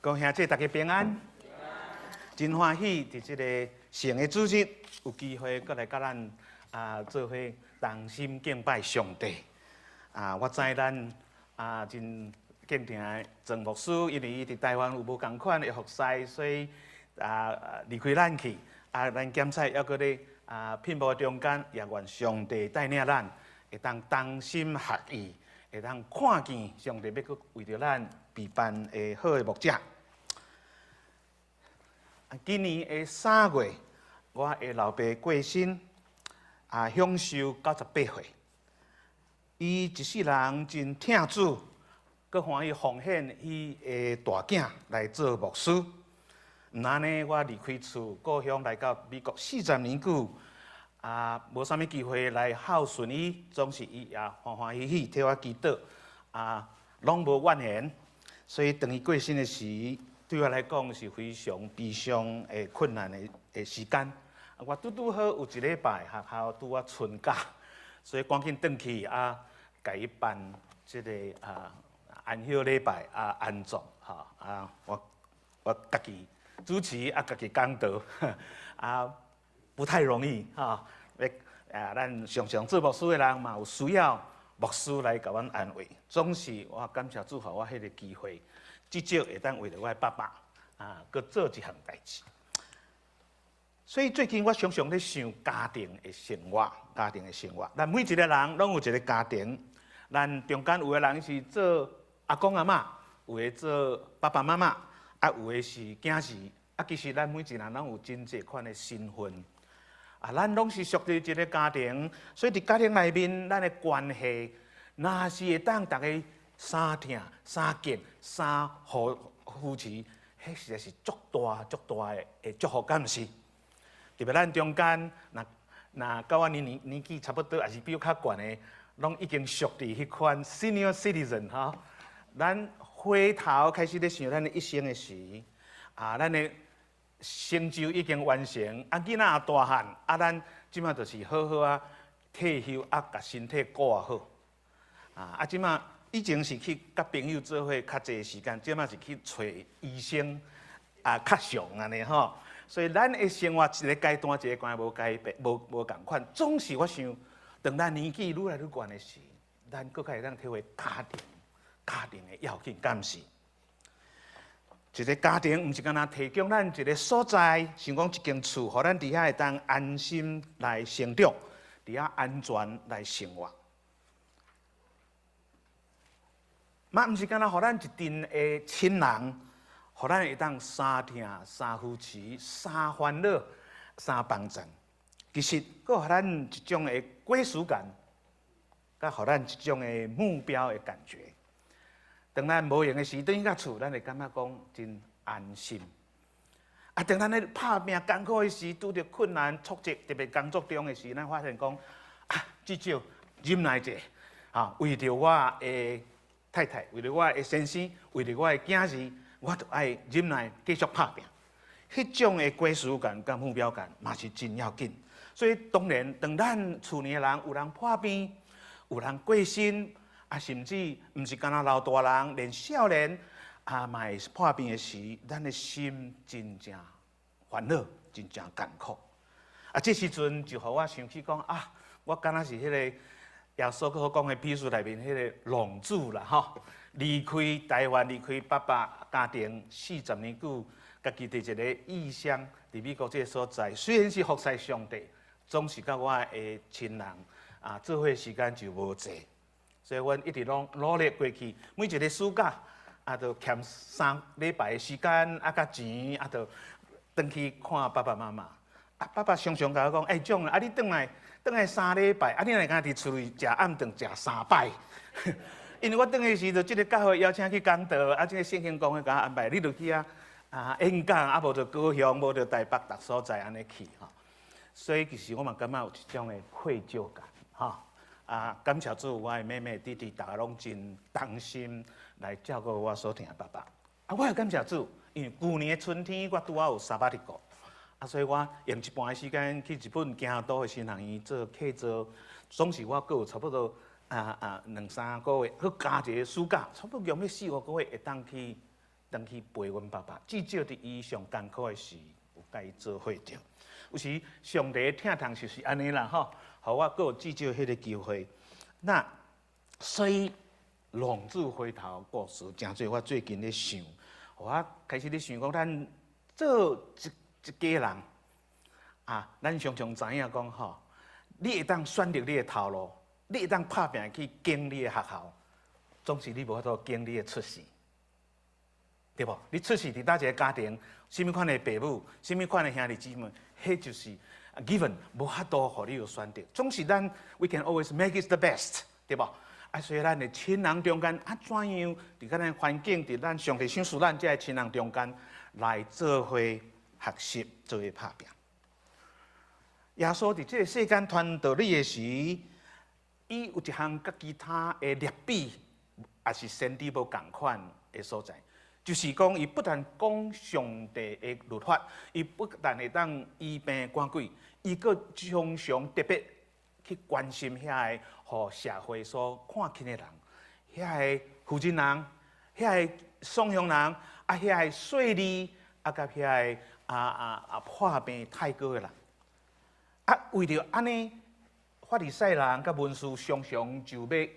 各位兄弟大家平安，真歡喜佇這个聖的主日有機會閣來佮咱做伙同心敬拜上帝。我知咱真敬重的鄭牧師，因為伊佇台灣有無仝款的服侍，所以離開咱去。咱檢採猶閣咧聘牧中間，也願上帝帶領咱，會當同心合意，會當看見上帝欲閣為著咱備辦的好的牧者。今年的3月，我的老爸過身，享壽98歲。伊一世人真疼主，閣歡喜奉獻伊的大囝來做牧師。毋按呢，我離開厝故鄉來到美國40年久，無啥物機會來孝順伊，總是伊也歡歡喜喜替我祈禱，攏無怨言。所以當伊過身的時，對我來講是非常悲傷的困難的時間。我拄拄好有一禮拜學校拄仔春假，所以趕緊轉去，共伊辦這个安息禮拜安葬吼，我家己主持，家己講道，不太容易吼。咱常常做牧師的人嘛有需要牧師來共阮安慰，總是我感謝主予我彼个機會，至少會當為著我的爸爸閣做一項代誌。所以最近我常常咧想家庭的生活，家庭的生活。咱每一个人攏有一个家庭，咱中間有的人是做阿公阿嬤，有的做爸爸媽媽，有的是囝兒。其實咱每一個人攏有真濟款的身份。咱攏是屬於一个家庭，所以佇家庭內面，咱的關係，若是會當逐家相疼、相敬、相扶扶持，彼實在是足大足大的祝福，敢毋是？特別咱中間，若若佮我年紀差不多，抑是比我較懸的，攏已經屬佇彼款 senior citizen 吼。咱回頭開始咧想咱的一生的時，咱的成就已經完成，囡仔也大漢，咱這馬就是好好啊退休，共身體顧好。這馬以前是去佮朋友做伙較濟時間，這馬是去揣醫生較常按呢吼。所以咱的生活一个階段一個階段無改變，無仝款，總是我想，當咱年紀愈來愈懸的時，咱閣較會當體會家庭，家庭的要緊，敢毋是？一个家庭毋是干焦提供咱一个所在，像講一間厝，予咱佇遐會當安心來成長，佇遐安全來生活。嘛毋是干焦予咱一陣的親人，予咱會當相疼、相扶持、相煩惱、相幫贊。其實，閣予咱一種的歸屬感，佮予咱一種的目標的感覺。當咱無閒的時，轉去到厝，咱會感覺講真安心。當咱咧拍拚艱苦的時，拄著困難挫折，特別工作中的時，咱發現講至少忍耐者，為著我的太太，為著我的先生，為著我的囝兒，我著愛忍耐，繼續拍拚。彼種的歸屬感佮目標感嘛是真要緊。所以當然，當咱厝裡的人有人破病，有人過身，甚至毋是干焦老大人，連少年嘛會破病的時，咱的心真正煩惱，真正艱苦。這時陣就予我想起講，我敢若是彼个耶穌所講的比喻內面彼个浪子啦吼，離開台灣，離開爸爸家庭40年久，家己佇一个異鄉，佇美國這个所在，雖然是服侍上帝，總是佮我的親人做伙時間就無濟。所以阮一直攏努力過去，每一个暑假，就欠3禮拜的時間，佮錢，就轉去看爸爸媽媽。爸爸常常共我講，欸，蔣啊，你轉來，轉來3禮拜，你若敢佇厝裡食暗頓食三擺？因為我轉去時，就這个教會邀請去講道，這个聖經公會共我安排，你就去演講，無就高雄，無就台北，逐所在按呢去吼。所以其實我嘛感覺有一種的愧疚感，吼。感謝主，我的妹妹弟弟，逐家攏真同心來照顧我所疼的爸爸。我也感謝主，因為舊年的春天我拄仔有 sabbatical，所以我用一半的時間去日本京都的神學院做客座，總是我閣有差不多兩三個月，閣加一個暑假，差不多用欲四五個月會當去轉去陪阮爸爸。至少佇伊上艱苦的時，有佮伊做伙著。有時上帝疼痛就是按呢啦吼，予我閣有至少彼个機會。那所以浪子回頭故事，誠濟我最近咧想，我開始咧想講，咱做一家人啊，咱常常知影講吼，你會當選擇你的頭路，你會當拍拚去揀你的學校，總是你無法度揀你的出世，對無？你出世佇佗一个家庭，啥物款的爸母，啥物款的兄弟姊妹，彼就是 given，無法度予你有選擇。總是咱 we can always make it the best，對無？啊，所以咱的親人中間啊，怎樣佇咱的環境，佇咱上帝賞賜咱這个親人中間來做伙學習，做伙拍拚。耶穌佇這个世間傳道理的時，伊有一項佮其他的列比，抑是先知無仝款的所在，就是講伊不但講上帝的律法，伊不但會當醫病趕鬼，伊閣常常特別去關心遐个予社會所看輕的人，遐个婦人人，遐個送養人，啊，遐個稅吏，啊，佮遐個破病太高的人。啊，為著按呢，法利賽人佮文士常常就欲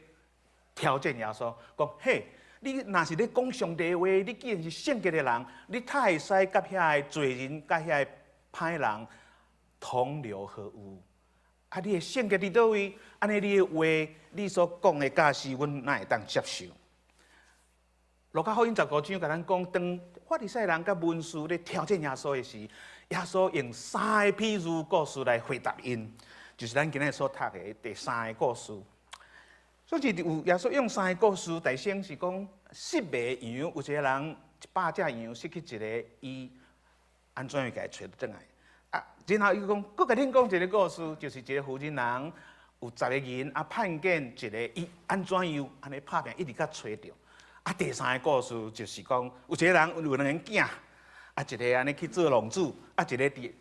挑戰耶穌，講嘿，你若是咧講上帝話，你既然是聖潔的人，你哪會使佮遐个罪人、佮遐个歹人同流合污？啊，你的聖潔佇佗位？按呢，你的話，你所講的教示，阮哪會當接受？路加福音15章共咱講，當法利賽人佮文士咧挑戰耶穌的時，耶穌用三个譬喻故事來回答𪜶，就是咱今日所讀的第三个故事。所以有耶穌用三个故事，第先是講失迷羊，有一个人100隻羊失去一个，伊按怎樣共伊揣轉來？啊，然後伊講，閣共恁講一个故事，就是一个婦人人有十个銀，啊，盼見一个，伊按怎樣按呢拍拚，一直共揣著。啊，第三个故事就是講，有一个人有兩个囝，啊，一个按呢去做浪子，啊，一个佇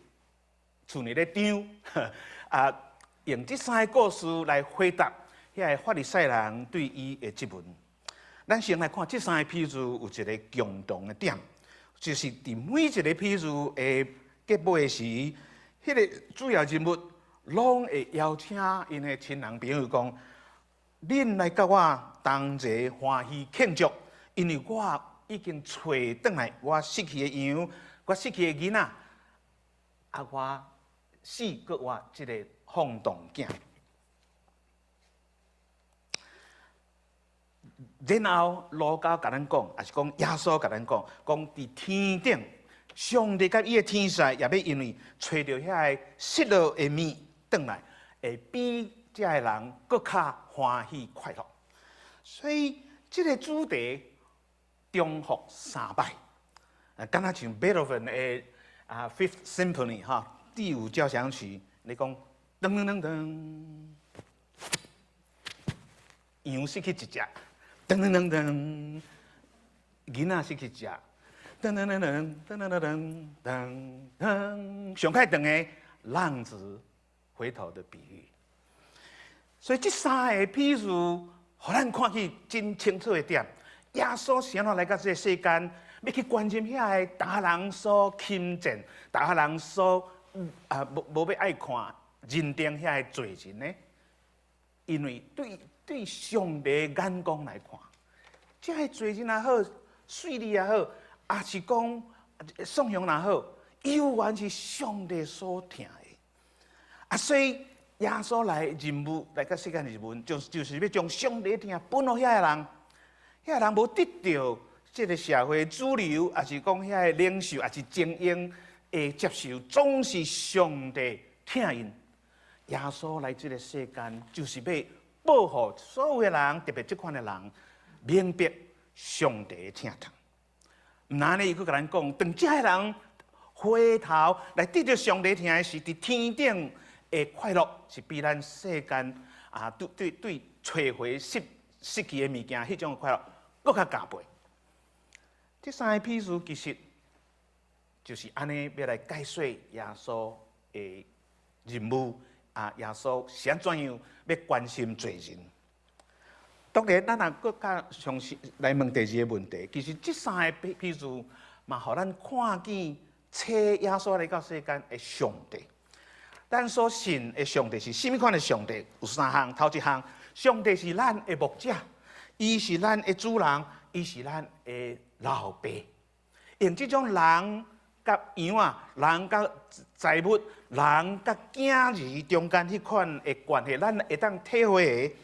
厝內咧張，啊，用這三个故事來回答遐个法利賽人對伊的質問。咱先來看這三个譬喻有一个共同的點，就是佇每一個譬喻的結尾時，彼個主要人物攏會邀請𪜶的親人朋友講：恁來佮我同齊歡喜慶祝，因為我已經揣轉來我失去的羊，我失去的囡仔，啊，我死閣活這个放蕩囝。然後路加共咱講，抑是講耶穌共咱講，講佇天頂，上帝佮伊的天使也欲因為揣著遐个失落的物轉來，會比這个人閣較歡喜快樂。所以這个主題重複三擺，啊，敢若像貝多芬的Fifth Symphony 哈，第五交響曲，你講噔噔噔噔，羊失去一隻，噔噔噔噔，囡仔失去一隻，噔噔噔噔噔噔噔噔噔，上較長的浪子回頭的比喻。所以這三个譬喻，予咱看去真清楚的點。耶穌是按怎來到這个世間，欲去關心遐个逐人所輕賤、逐人所無欲愛看、認定遐个罪人呢？因為對上帝眼光來看，這个罪人也好，稅吏也好，抑是講送養也好，猶原是上帝所疼的。啊，所以耶穌來任務來到世間的任務，就是欲將上帝疼分予遐個人，遐個人無得著這个社會主流，抑是講遐个領袖，抑是精英會接受，總是上帝疼𪜶。耶穌來這个世間，就是欲保護所有的人，特別這款的人，明白上帝的疼痛。毋但按呢，伊閣共咱講，當這个人回頭來得著上帝疼的時，佇天頂的快樂是比咱世間啊對對對揣回失去的物件彼種快樂，閣較加倍。這三個譬喻其實就是按呢，欲來解說耶穌的任務啊，耶穌是按怎樣欲關心罪人。當然，咱若閣較詳細來問第二個問題，其實這三个比喻嘛，予咱看見差耶穌來到世間的上帝。咱所信的上帝是啥物款的上帝？有三項，頭一項，上帝是咱的牧者，伊是咱的主人，伊是咱的老爸。用這種人佮羊仔，人佮財物，人佮囝兒中間彼款的關係，咱會當體會的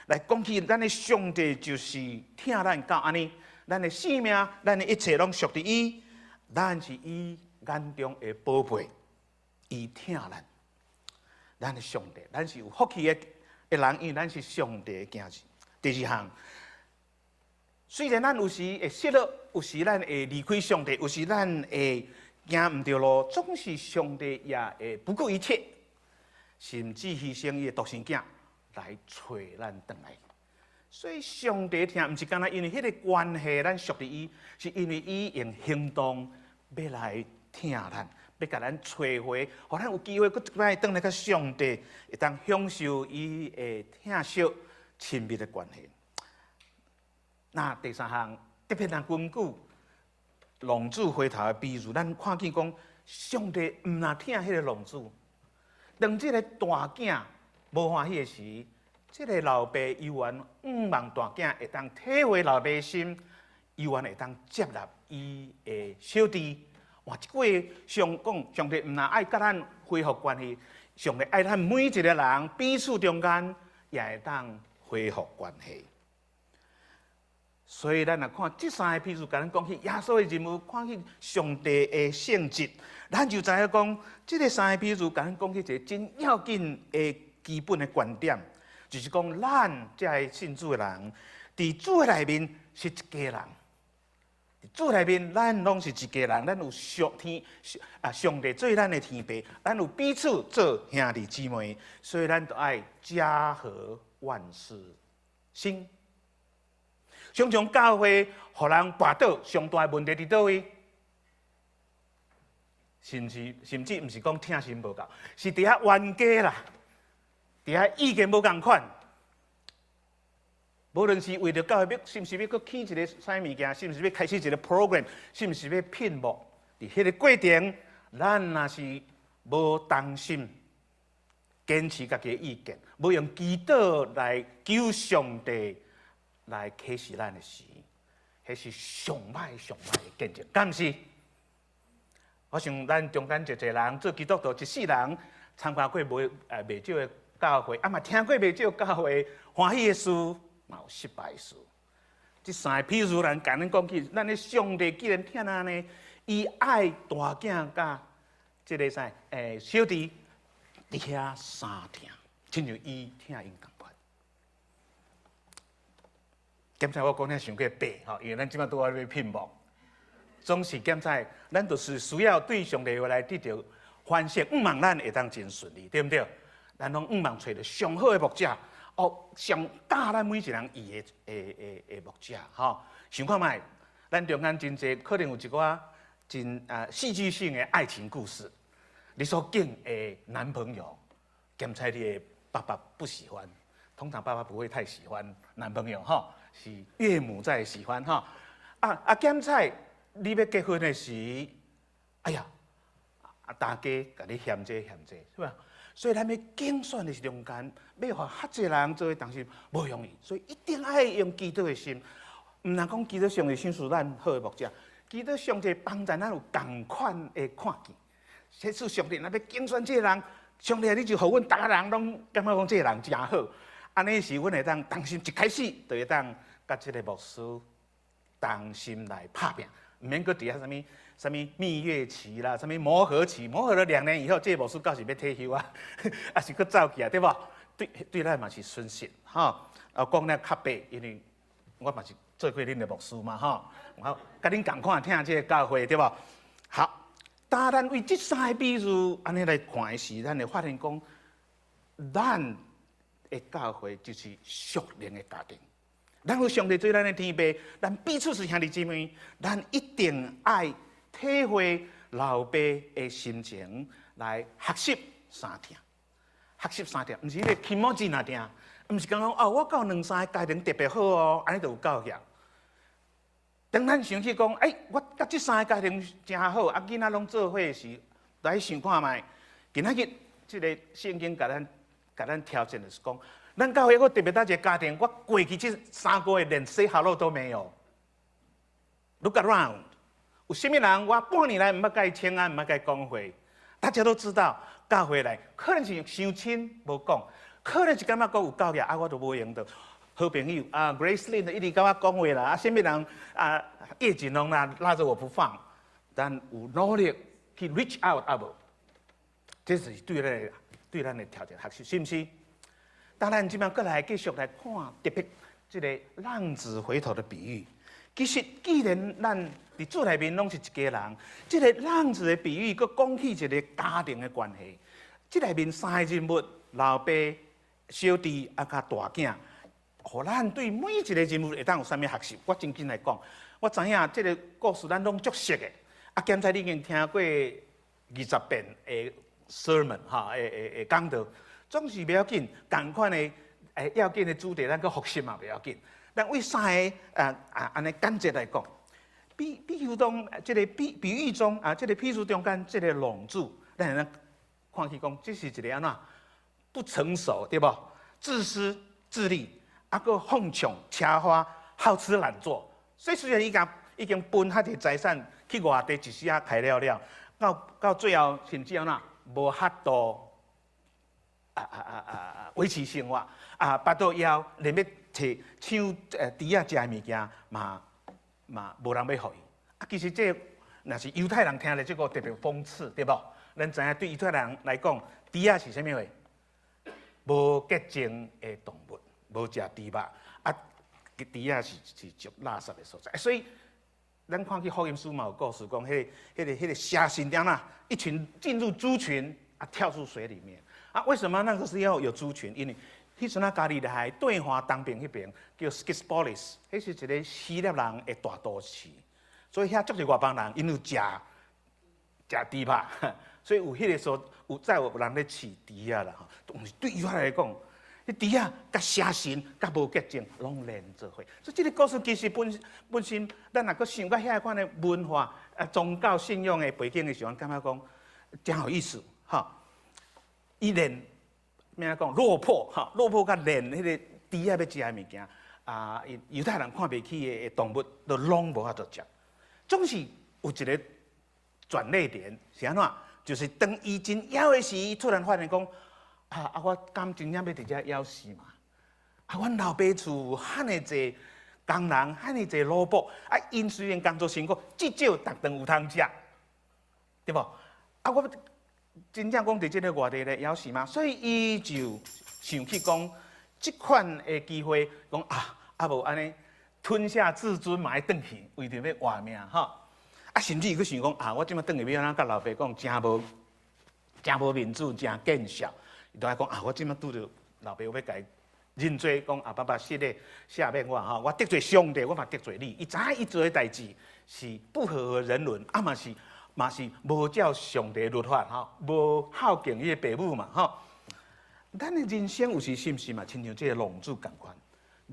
來講起，咱的上帝就是疼咱到按呢，咱的性命，咱的一切攏屬佇伊，咱是伊眼中的寶貝，伊疼咱。咱的上帝，咱是有福氣的人，因為咱是上帝的囝兒。第二項，雖然咱有時會失落，有時咱會離開上帝，有時咱會行毋著路，總是上帝也會不顧一切，甚至犧牲伊的獨生囝來揣咱轉來。所以上帝疼，毋是干焦因為彼个關係咱屬佇伊，是因為伊用行動欲來疼咱，欲共咱揣回，予咱有機會閣一擺轉來佮上帝，會當享受伊的疼惜親密的關係。那第三項，特別若根據浪子回頭的比喻，咱看見講上帝毋但疼彼个浪子，當這个大囝無歡喜的時，這个老爸猶原向望大囝會當體會老爸的心，猶原會當接納伊的小弟。換一句話上講，上帝毋但愛佮咱恢復關係，上帝愛咱每一個人彼此中間也會當恢復關係。所以咱若看這三個比喻，共咱講起耶穌的任務，看起上帝的性質，咱就知影講，這个三個比喻共咱講起一个真要緊的基本的觀點，就是講咱這个信主的人，佇主的內面是一家人。佇主內面，咱攏是一家人，咱有上天啊，上帝做咱的天父，咱有彼此做兄弟姊妹，所以咱著愛家和萬事興。常常教會予人跋倒，上大的問題佇佗位？甚至毋是講疼心無夠，是佇遐冤家啦，佇遐意見無仝款。無論是為著教會欲，是毋是欲閣起一个啥物件，是毋是欲開始一个 program，是毋是欲聘牧？佇彼个過程，咱若是無同心，堅持家己的意見，無用祈禱來求上帝來啟示咱的時，彼是上歹上歹的見證，敢毋是？我想咱中間濟濟人做基督徒，一世人參加過袂少的教會，啊嘛聽過袂少教會歡喜的事，嘛有失敗的事。這三个比喻咱共咱講起，咱的上帝既然疼咱呢，伊愛大囝佮這个啥小弟佇遐相疼，親像伊疼𪜶仝款。檢採我講了傷過白吼，因為咱這擺拄仔欲聘牧，總是檢採，咱就是需要對上帝話來得著反省，向望咱會當真順利，對毋對？咱攏向望揣著上好的牧者，哦，上教咱每一人伊的牧者，吼。想看覓，咱中間真濟可能有一寡真戲劇性的愛情故事，你所揀的男朋友，檢採你的爸爸不喜歡，通常爸爸不會太喜歡男朋友，吼，是岳母在喜歡，吼。啊，檢採你欲結婚的時，哎呀，大家共你嫌這嫌這，是吧？所以咱欲揀選的時中間，欲予較濟人做伙同心，無容易，所以一定愛用祈禱的心，毋但講祈禱上帝賞賜咱好的牧者，祈禱上帝幫助咱有仝款的看見。這次上帝若欲揀選這个人，上帝你就予阮逐个人攏感覺講這个人誠好，按呢時阮會當同心一開始就會當佮這个牧師同心來拍拚，毋免閣佇遐啥物啥物蜜月期啦，啥物磨合期，磨合了2年以後，這个牧師到時欲退休啊，抑是閣走去啊，對無？對咱嘛是損失吼。啊，講了較白，因為我嘛是做過恁的牧師嘛吼，我佮恁仝款疼這个教會對無？好，當咱為這三個比喻按呢來看的時，咱會發現講，咱的教會就是屬靈的家庭。咱有上帝做咱的天父，咱彼此是兄弟姊妹，咱一定愛體會老爸的心情來學習相疼，學習相疼，毋是彼个気持ち爾疼，毋是講哦，我佮兩三個家庭特別好哦，按呢就有夠額。當咱想起講，欸，我佮這三个家庭誠好，啊，囡仔攏做伙時，來想看覓。今仔日這个聖經共咱挑戰的是講，咱教會我特別佗一个家庭，我過去這3個月連 say hello 都沒有。Look around，有啥物人我半年來毋捌共伊請安，毋捌共伊講話。大家都知道，教會來可能是傷親無講，可能是感覺講有夠額，啊，我都無閒著。好朋友啊，Grace Lin 一直共我講話啦，啊，啥物人啊，葉錦龍啦，拉著我不放，但有努力去 reach out 啊無？這是對咱的挑戰學習，是毋是？當然，這擺閣來繼續來看特別這个浪子回頭的比喻。其實，既然咱佇主內面攏是一家人，這个浪子的比喻，閣講起一个家庭的關係。這內面三个人物，老爸、小弟啊，佮大囝。予咱對每一个人物會當有啥物學習？我真緊來講，我知影這个故事咱攏足熟的。啊，兼且你已經聽過20遍的 sermon 哈，的講道，總是袂要緊，仝款的要緊的主題，咱閣複習嘛袂要緊。咱為三个啊按呢簡潔來講，比如講，這个比喻中啊，這个譬喻中間這个浪子，咱會當看起講，這是一个按怎不成熟，對無？自私自利。啊，閣放縱奢華，好吃懶做，所以雖然伊共已經分遐濟財產去外地一時仔開了了，到最後甚至按怎無法度維持生活，啊，腹肚枵，連欲揣搶豬仔食的物件嘛無人欲予伊。啊，其實這若是猶太人聽著這個特別諷刺，對無？咱知影對猶太人來講，豬仔是啥物貨？無潔淨的動物。無食豬肉，啊，豬仔是足垃圾的所在，所以咱看去福音書嘛有故事講，彼个蛇神點啦，一群進入豬群啊，跳出水裡面啊。為什麼那個時候有豬群？因為彼陣啊，加利利海對岸東邊彼邊叫 Scythopolis，彼是一个希臘人的大都市，所以遐足濟外邦人，𪜶有食豬肉，所以有彼个時候有再有人咧飼豬仔啦吼。但是對猶太來講，彼豬仔佮邪神佮無潔淨攏連做伙，所以這个故事其實本身，咱若閣想到遐款的文化啊、宗教信仰的背景的時候，感覺講誠有意思，吼。伊連欲按怎講落魄，吼，落魄佮連彼个豬仔欲食的物件，啊，猶太人看袂起的動物，都攏無法度食。總是有一个轉捩點，是按怎？就是當伊真枵的時，伊突然發現講：啊！我敢真正欲佇遮枵死嘛？啊！阮老爸厝遐爾濟工人，遐爾濟奴僕，啊！𪜶雖然工作辛苦，至少逐頓有通食，對無？啊！我真正講佇這个外地咧枵死嘛？所以伊就想起講，這款的機會，講啊啊無按呢吞下自尊嘛愛轉去，為著欲活命吼。啊，甚至伊閣想講啊，我這擺轉去欲按怎共老爸講，誠無面子，誠見笑。伊就愛講啊，我這擺拄著老爸，我欲共伊認罪，講啊，爸爸失禮赦免我吼，我得罪上帝，我嘛得罪你。伊知影伊做的代誌是不合人倫，啊嘛是無照上帝律法吼，無孝敬伊的爸母嘛吼。咱的人生有時是毋是嘛，親像這个浪子仝款，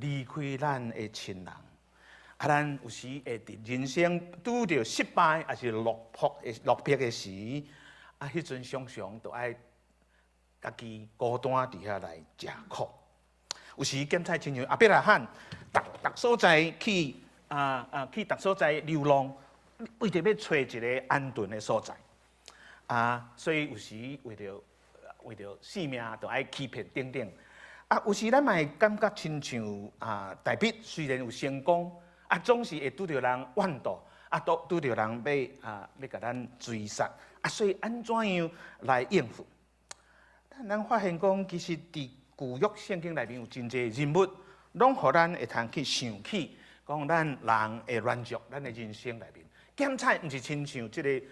離開咱的親人，啊，咱有時會佇人生拄著失敗，抑是落魄的時，啊，彼陣常常都愛家己孤單佇遐來食苦。有時檢採親像亞伯拉罕，逐逐所在去啊去逐所在流浪，為著欲揣一个安頓的所在。啊，所以有時為著性命，就愛欺騙等等。啊，有時咱嘛會感覺親像啊，大衛雖然有成功，啊，總是會拄著人怨妒，啊，拄著人欲共咱追殺，啊，所以按怎樣來應付？但咱發現講，其實佇舊約聖經內面有真濟人物，攏予咱會通去想起，講咱人的軟弱，咱的人生內面，檢採毋是親像這个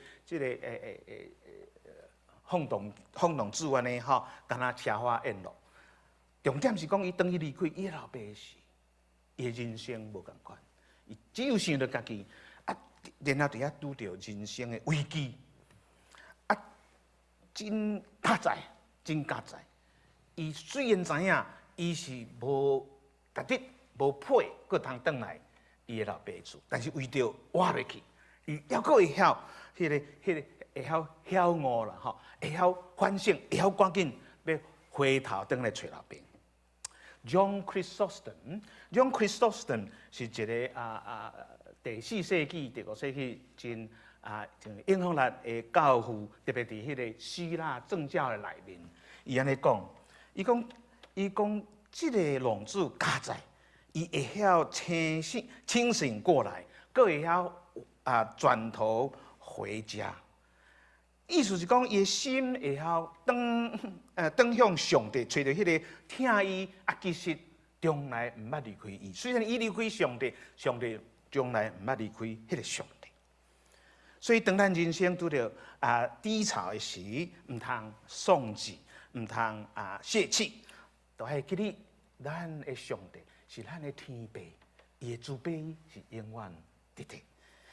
放蕩子按呢吼，敢若奢華宴樂。重點是講，伊當伊離開伊老爸時，伊的人生無仝款，伊只有想著家己，啊，然後佇遐拄著人生的危機，啊，真佳哉，真佳哉。伊雖然知影，伊是無值得無配，閣通轉來伊的老爸厝。但是為著活落去，伊猶閣會曉彼個會曉曉悟啦，吼，會曉反省，會曉趕緊欲回頭轉來揣老爸。John Chrysostom，John Chrysostom 是一个第四世紀、第五世紀真影響力的教父，特別佇彼个希臘正教的內面，伊按呢講，伊講這个浪子佳哉，伊會曉清醒過來，閣會曉轉頭回家。意思是講，伊的心會曉轉向上帝，揣著彼个疼伊啊，其實從來毋捌離開伊。雖然伊離開上帝，上帝從來毋捌離開彼个上帝。所以，當咱人生拄著低潮的時，毋通喪志，毋通泄氣，都愛記得咱的上帝是咱的天父，伊的慈悲是永遠佇佇。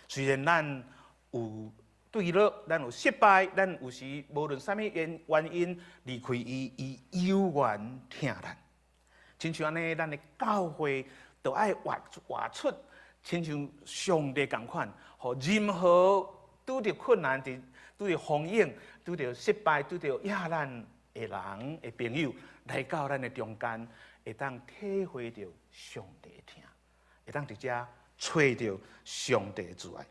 雖然咱有墜落，咱有失敗，咱有時無論啥物原因離開伊，伊猶原疼咱。親像按呢，咱的教會都愛活出親像上帝仝款，予任何拄著困難、佇拄著風湧、拄著失敗、拄著野難的人的朋友來到咱的中間，會當體會著上帝的疼，會當佇遮揣著上帝的慈愛。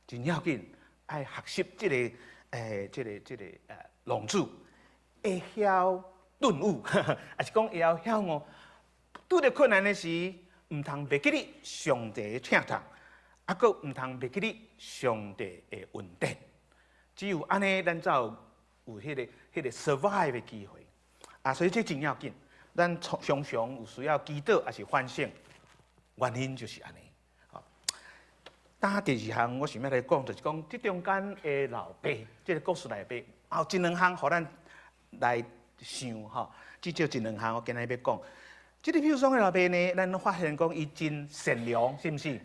真要緊，愛學習這个浪子會曉頓悟，抑是講會曉曉悟。拄著困難的時，毋通袂記得上帝的疼痛，啊，閣毋通袂記得上帝的恩典。只有按呢，咱才有彼個 survive 的機會。啊，所以這真要緊。咱常常有需要祈禱，抑是反省，原因就是按呢。當第二項，我想欲來講，就是講這中間的老爸，這个故事內底，有一兩項，予咱來想吼。至少一兩項，我今仔日欲講。這个痞爽的老爸呢，咱發現講伊真善良，是毋是？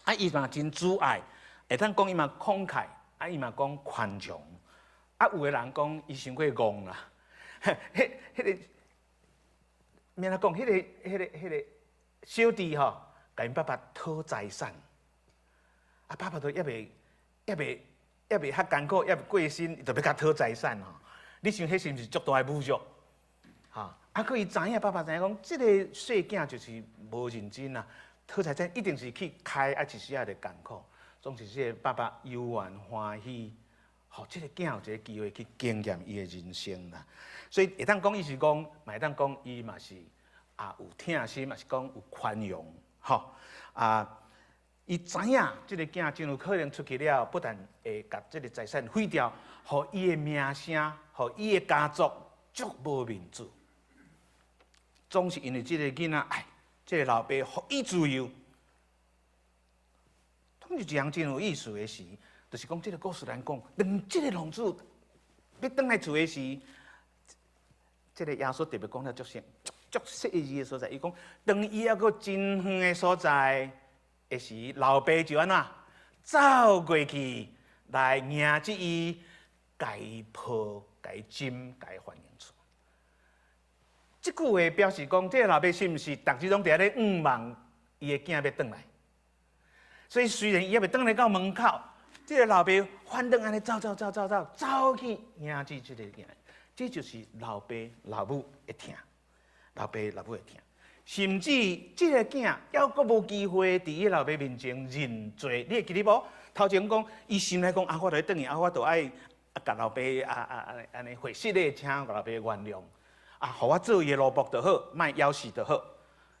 啊，伊嘛真慈愛，會當講伊嘛慷慨，啊，伊嘛講寬容。啊，有的人講伊傷過戇啦。彼個，免怎講？彼個小弟吼，共𪜶爸爸討財產。啊，爸爸都猶未較艱苦，猶未過身，伊就欲共討財產吼。你想彼是毋是足大的侮辱？吼！啊，閣伊知影，爸爸知影講，這个細囝就是無認真啊，討財產一定是去開啊，一時仔的艱苦。總是這个爸爸猶原歡喜，予這个囝有一个機會去經驗伊的人生啦。所以會當講伊是講，嘛會當講伊嘛是有疼心，嘛是講有寬容，吼啊。伊知影這个囝真有可能出去了，不但會共這个財產毀掉，予伊的名聲，予伊的家族足無面子。總是因為這个囡仔，哎，這个老爸予伊自由。總是一項真有意思的事，就是講這个故事來講，當這个浪子欲轉來厝的時，這个耶穌特別講了足深、足細膩的所在。伊講，當伊猶閣真遠的所在的時，老爸就按怎走過去來迎接伊，共伊抱、共伊斟、共伊歡迎出。這句話表示講，這个老爸是毋是逐日攏佇遐咧向望伊的囝欲轉來？所以雖然伊猶未轉來到門口，這个老爸反轉按呢走走走走走走去迎接這个囝，這就是老爸老母的疼，老爸老母的疼。甚至這个囝猶閣無機會佇伊老爸面前認罪，你會記得無？頭前講，伊心內講啊，我著欲轉去啊，我著愛共老爸按呢回失禮，請老爸原諒，啊，予我做伊的奴僕就好，莫枵死就好。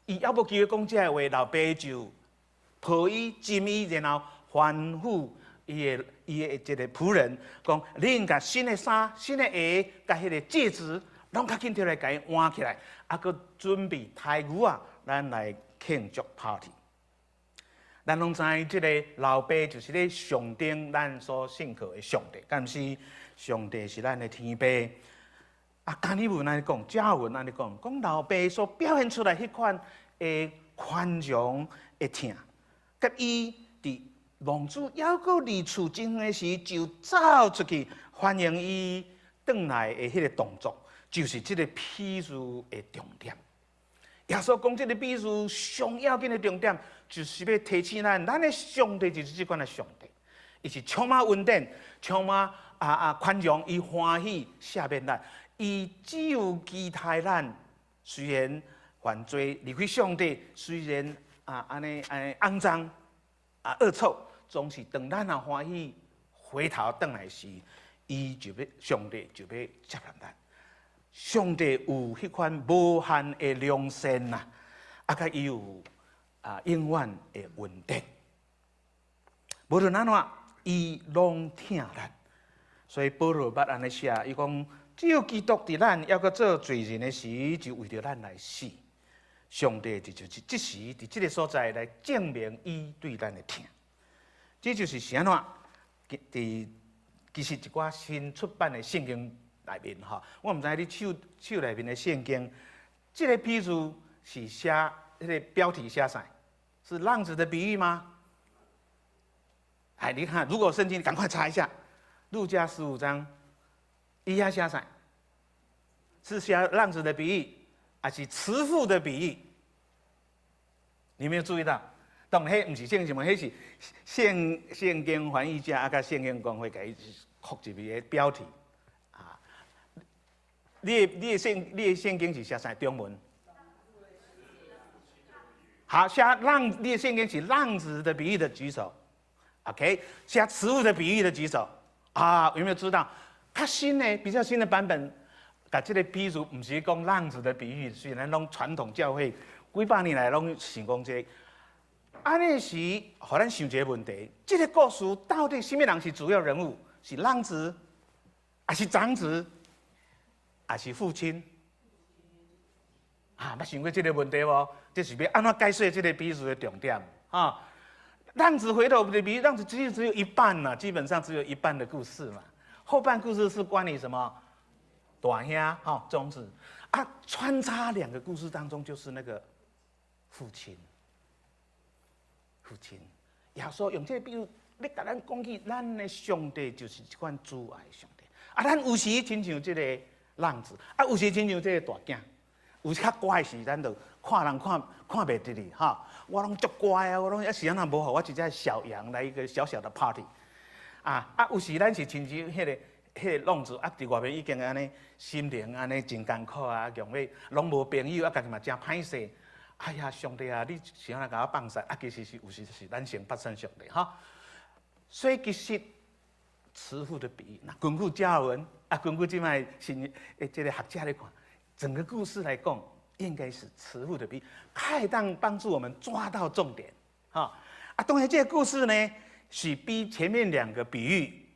伊猶無機會講這个話，老爸就抱伊、斟伊，然後吩咐伊的這个僕人講：恁共新的衫、新的鞋，共彼个戒指，攏較緊提來共伊換起來，啊，閣準備刣牛仔，咱來慶祝 party。咱攏知這个老爸就是咧象徵咱所信靠的上帝，敢毋是？上帝是咱的天父。啊，加爾文按呢講，加爾文按呢講，講老爸所表現出來彼款的寬容的疼，佮伊佇浪子猶閣離厝真遠的時，就走出去歡迎伊轉來的彼个動作，就是這个譬喻的重點。耶穌講這个比喻上要緊的重點，就是欲提醒咱，咱的上帝就是這款的上帝，伊是充滿恩典，充滿寬容，伊歡喜赦免咱，伊只有期待咱，雖然犯罪離開上帝，雖然按呢按呢骯髒惡臭，總是當咱若歡喜回頭轉來時，伊就欲上帝就欲接納咱。上帝有彼款無限的良善呐，佮伊有永遠的恩典。無論按怎，伊攏疼咱。所以保羅捌按呢寫，伊講只有基督佇咱猶閣做罪人的時，就為著咱來死。上帝就是這時佇這个所在來證明伊對咱的疼。這就是啥按怎？佇其實一寡新出版的聖經內面吼，我毋知你手手內面的聖經，這个譬喻是寫彼个標題寫啥？是浪子的比喻嗎？哎，你看，如果聖經，趕快查一下，路加15章，伊遐寫啥？是寫浪子的比喻，還是慈父的比喻？你沒有注意到？當然，彼毋是聖經，彼是聖經翻譯者佮聖經公會共伊擴入去的標題。你的聖經是寫啥中文？好，寫浪，你的聖經是浪子的比喻的舉手。OK，寫慈父的比喻的舉手。啊，有沒有知道？較新的，比較新的版本，共這个比喻毋是講浪子的比喻，雖然攏傳統教會幾百年來攏想講這个。按呢時，予咱想一个問題：這个故事到底啥物人是主要人物？是浪子，還是長子，還是父親？啊，捌想過這个問題無？這是欲按怎解說這个比喻的重點？啊，浪子回頭的比喻，浪子其實只有一半嘛，基本上只有一半的故事嘛。後半故事是關於什麼？大兄哈，長子啊，穿插兩個故事當中，就是那個父親。父親，耶穌用這個比喻，欲共咱講起，咱的上帝就是這款慈愛上帝。啊，咱有時親像這个浪子，啊，有時親像這個大囝，有時較乖時，咱就看人看看袂得哩哈。我攏足乖啊，我攏抑是按怎無予我一隻小羊來一個小小的 party。有時咱是親像彼個浪子，啊，佇外面已經按呢心靈按呢真艱苦啊，強欲攏無朋友，啊，家己嘛誠歹勢。哎呀，上帝啊，你是按怎共我放肆？啊，其實是有時是咱先發生上帝哈。所以其實慈父的比喻，那根據加爾文啊，根據這擺新的這个學者來看，整個故事來講，應該是慈父的比喻，較會當幫助我們抓到重點。哈啊，當然這個故事呢，是比前面兩個比喻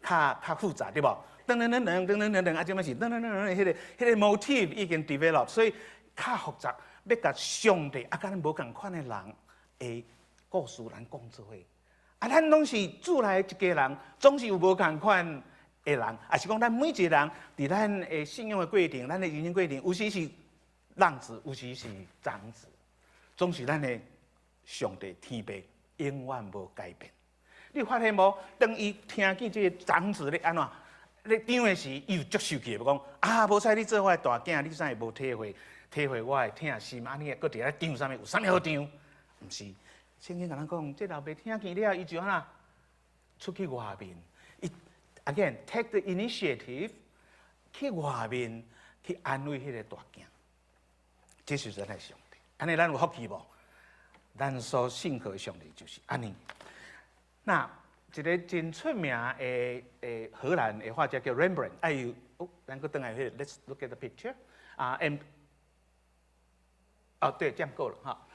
較複雜，對無？噔噔噔噔噔噔噔噔，啊，這擺是噔噔噔噔，彼個 motif 已經 develop，所以較複雜，欲共上帝啊，佮咱無仝款的人的故事，咱講做伙。啊，咱攏是主內一家人，總是有無仝款的人，抑是講咱每一個人佇咱的信仰的過程，咱的人生過程，有時是浪子，有時是長子，總是咱的上帝天父永遠無改變。你發現無？當伊聽見這個長子咧按怎咧張的時，伊有足生氣的，講啊，無彩你做我的大囝，你怎會無體會我的疼心？按呢閣佇遐張啥物？有啥物好張？毋是，聖經共咱講，這老爸聽見了，伊就按怎出去外面。伊 again take the initiative 去外面去安慰彼个大囝。這是咱的上帝。按呢，咱有福氣無？咱所信靠的上帝就是按呢。那一个真出名的荷蘭的畫家叫 Rembrandt，哎呦，哦，咱閣轉來彼個，Let's look at the picture。啊，and，哦，對，這樣夠了哈。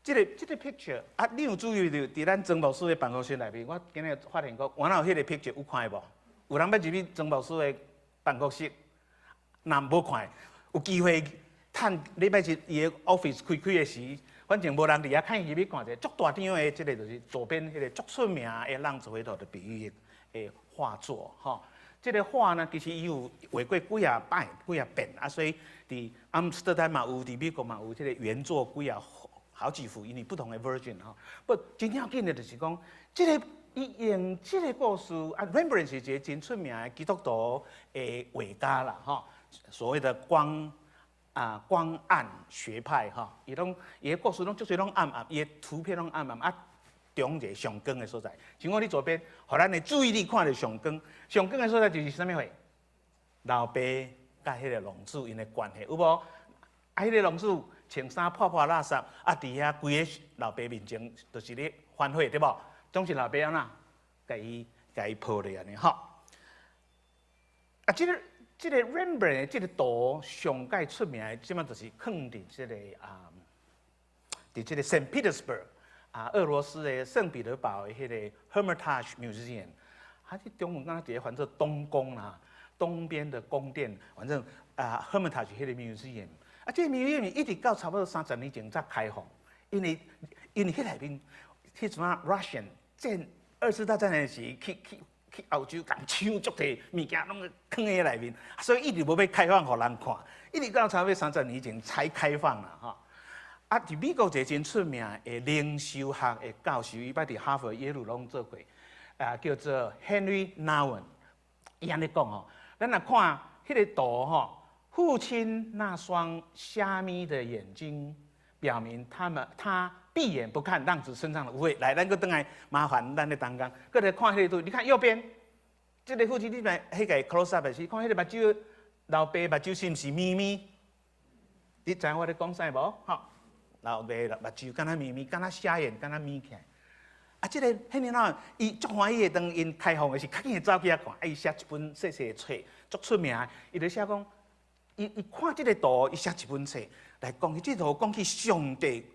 這個 picture 啊，你有注意到佇咱曾牧師的辦公室內面，我今日發現講，原來有彼個 picture 有看無？有人欲入去曾牧師的辦公室，若無看，有機會趁禮拜日伊的 office 開開的時，反正無人佇遐，較入去看者，足大張的，這个就是左邊彼個足出名的浪子回頭的比喻的畫作，吼。這个畫呢，其實伊有畫過幾仔擺、幾仔遍啊，所以佇阿姆斯特丹嘛有，佇美國嘛有這个原作幾仔好幾幅，因為不同的 version 吼。不，真要緊的就是講，這個伊用這個故事啊，Rembrandt 是一個真出名的基督徒的畫家啦，吼。所謂的光暗學派吼，伊攏伊的故事攏足濟攏暗暗，伊的圖片攏暗暗啊，中一個上光的所在。像我佇左邊，予咱的注意力看著上光，上光的所在就是啥物貨？老爸佮彼個浪子𪜶的關係有無？啊，彼個浪子穿衫破破垃圾，啊，佇遐規个老爸面前就是咧反悔，對無？總是老爸按怎，共伊抱咧按呢吼。啊，這個 Rembrandt 這個圖上蓋出名的，這馬就是囥佇這個啊，佇這個 Saint Petersburg 啊，俄羅斯的聖彼得堡的彼個 Hermitage Museum，啊，這中文敢若直接翻做東宮啦，東邊的宮殿，反正啊，Hermitage 彼個 museum，啊，這個 museum 一直到差不多30年前才開放，因為彼內面，彼陣仔 Russian 戰二次大戰的時去歐洲，共搶足濟物件，攏囥佇內面，所以一直無欲開放予人看，一直到差不多三十年前才開放啦，吼。啊，佇美國一個真出名的靈修學的教授，伊捌佇哈佛、耶魯攏做過，啊，叫做 Henri Nouwen。伊按呢講吼，咱若看彼個圖吼，父親那雙瞎眯的眼睛，表明他閉眼不看浪子身上的污穢。來，咱閣轉來麻煩咱的同工，閣來看彼個圖。你看右邊，這個父親你來彼個 close up 的時，看彼個目睭，老爸目睭是毋是眯眯？你知影我咧講啥無？吼，老爸目睭敢若眯眯，敢若瞎眼，敢若眯起來。啊，這個彼個哪，伊足歡喜的，當𪜶開放的時，較緊會走去遐看。啊，伊寫一本細細的冊，足出名。伊就寫講，伊看這個圖，伊寫一本冊來講起這圖，講起上帝，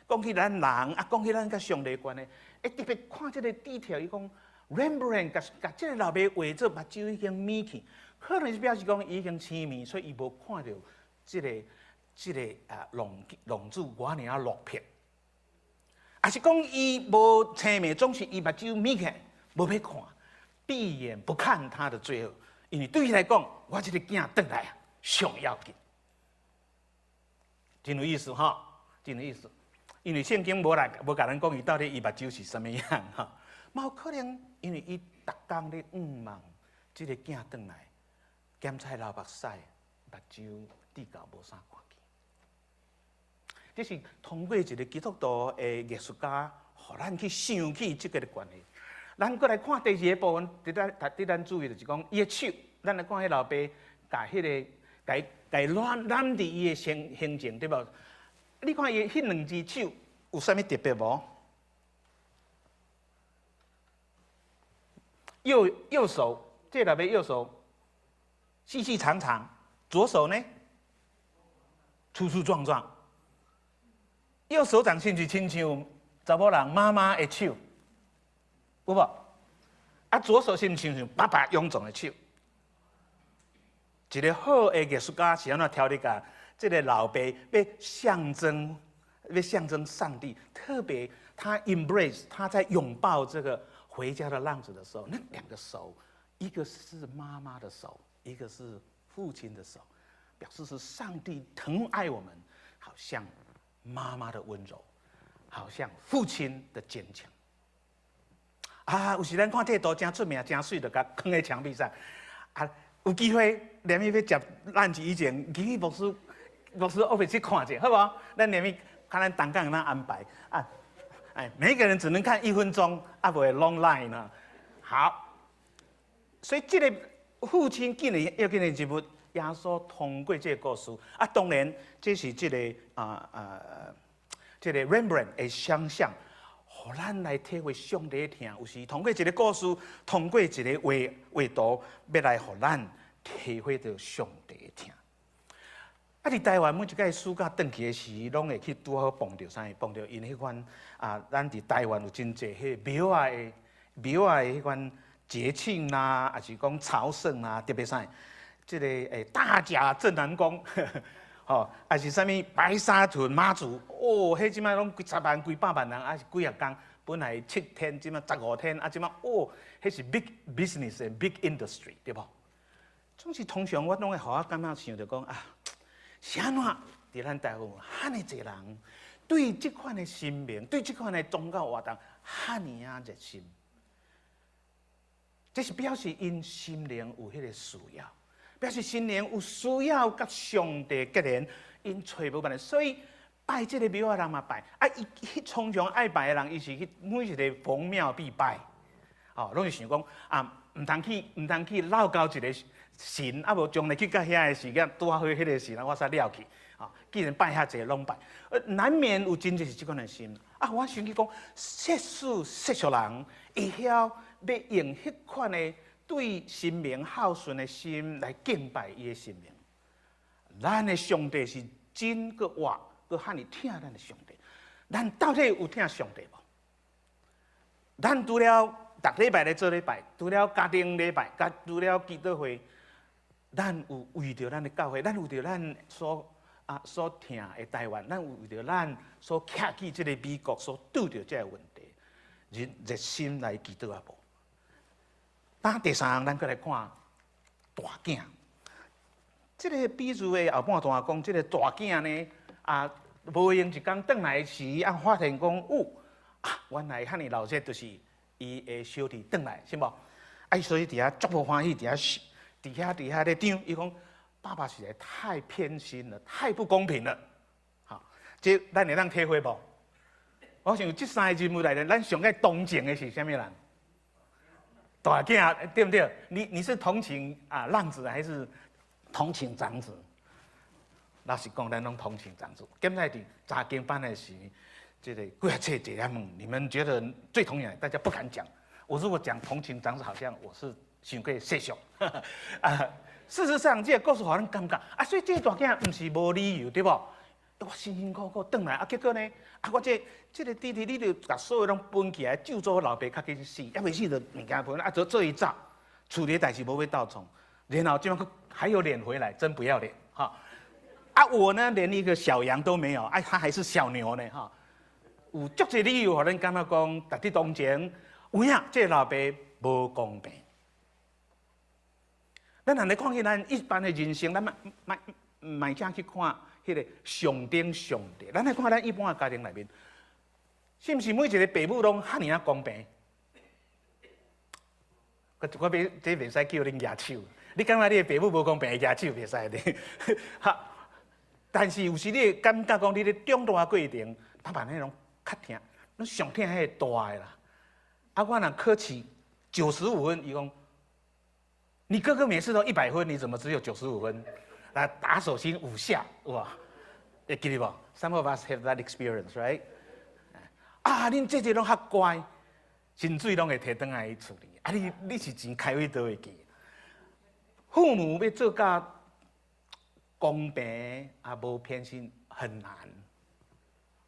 講起咱人，啊，講起咱佮上帝關係。欸，特別看這個 detail，伊講 Rembrandt 共這個老爸畫做目睭已經眯去，可能是表示講伊已經痴迷，所以伊無看著這個啊浪子偌爾仔落魄。抑是講伊無青迷，總是伊目睭眯起來，無欲看，閉眼不看他的罪惡，因為對伊來講，我這個囝轉來啊，上要緊。真有意思哈，真有意思。因為聖經無來無共咱講伊到底伊目睭是啥物樣哈，嘛有可能因為伊逐工咧向望這個囝轉來，鹹菜流目屎，目睭至到無啥看見。這是通過一個基督徒的藝術家，予咱去想起這個的關係。咱閣來看第二個部分，值得咱注意就是講，伊的手，咱來看彼老爸，共彼個，共攬攬佇伊的胸前，對無？你看伊彼兩隻手有啥物特別無？右手，這老爸右手細細長長，左手呢粗粗壯壯。右手掌是毋是親像查某人媽媽的手？有無？啊，左手是毋是親像爸爸臃腫的手？一個好的藝術家是按怎調理共這個老爸欲象徵上帝，特別他 embrace，他在擁抱這個回家的浪子的時候，那兩個手，一個是媽媽的手，一個是父親的手，表示是上帝疼愛我們，好像媽媽的溫柔，好像父親的堅強。啊，有時咱看這個圖真出名，真媠，就共囥佇牆壁上。啊，有機會連伊欲食 lunch 以前，去牧師 office 去看者，好無？咱連伊看咱同工按怎安排啊？哎，每個人只能看1分鐘，啊，袂 long line 呢。好，所以這個父親竟然要緊的人物，耶穌通過這個故事，啊，當然這是這個 Rembrandt 的想象，予咱來體會上帝的疼。有時通過一個故事，通過一個畫圖，欲來予咱體會著上帝的疼。啊！佇台灣每一擺暑假轉去的時，攏會去拄好碰著啥？碰著𪜶彼款啊，咱佇台灣有真濟彼廟仔的彼款節慶啦，抑是講朝聖啦，特別啥？這個大甲鎮瀾宮，吼，抑是啥物白沙屯媽祖，哦，彼這擺攏幾十萬、幾百萬人，抑是幾若工，本來7天，這擺15天，啊，這擺哦，彼是 big business and big industry，對無？總是通常我攏會予我感覺想著講啊，是按怎佇咱台灣遐爾濟人，對這款的神明，對這款的宗教活動，遐爾仔熱心？這是表示𪜶心靈有彼个需要，表示心靈有需要佮上帝結連，𪜶揣無辦法，所以拜這个廟仔人嘛拜，啊，伊去常常愛拜的人，伊是去每一个逢廟必拜，哦，攏是想講啊，毋通去落交一個神，啊無將來去到遐个時間，拄仔好彼个時，我煞了去，啊，既然拜遐濟攏拜，難免有真濟是這款的心。啊，我想起講，世事世俗人會曉欲用彼款的對神明孝順的心來敬拜伊的神明。咱的上帝是真閣活，閣遐爾疼咱的上帝。咱到底有疼上帝無？咱除了逐禮拜咧做禮拜，除了家庭禮拜，佮除了祈禱會，咱有為著咱的教會，咱有為著咱所疼的台灣，咱有為著咱所徛起這个美國所拄著這个問題，熱熱心來祈禱啊無？當第三項，咱閣來看大囝。這个比喻的後半段講，這个大囝呢，啊，無閒一工轉來時，啊，發現講，有啊，原來遐爾鬧熱，就是伊的小弟轉來，是無？啊，所以佇遐足無歡喜，佇遐咧張，伊講爸爸實在太偏心了，太不公平了。好，這咱會當體會無？我想這三個人物內面，咱上愛同情的是啥物人？大囝對毋對？你是同情啊浪子，還是同情長子？老實講，咱攏同情長子。今仔佇查經班的時，這个幾仔冊坐咧問，你們覺得最同情？大家不敢講。我如果講同情長子，好像我是傷過世俗。啊，事實上，這個故事予咱感覺啊，所以這個大囝毋是無理由，對無？我辛辛苦苦轉來，啊，結果呢？啊，我這個弟弟，你著共所有攏分起來，咒詛老爸較緊死，猶未死就物件分，啊，就做伊走，厝裡代誌無欲鬥創，然後這擺還有臉回來，真不要臉，哈！啊，我呢，連一個小羊都沒有，啊，他還是小牛呢，哈！有足濟理由，予咱感覺講，值得同情，有影，這個老爸無公平。咱若來看見咱一般的人生，咱莫莫莫正去看彼个上頂上帝，咱來看咱一般的家庭內面，是毋是每一个爸母攏遐爾仔公平？我欲這袂使叫恁舉手，你感覺你的爸母無公平，舉手袂使的。哈，但是有時你會感覺講，你咧長大過程，爸爸那攏較疼，攏上疼彼个大的啦。啊，我若考試95分，伊講，你哥哥每次都100分，你怎麼只有九十五分？來打手心五下，哇！會記得無？Some of us have that experience, right？啊，恁姐姐攏較乖，薪水攏會提轉來厝裡。啊，你是錢開佗會記？父母欲做甲公平啊，無偏心很難。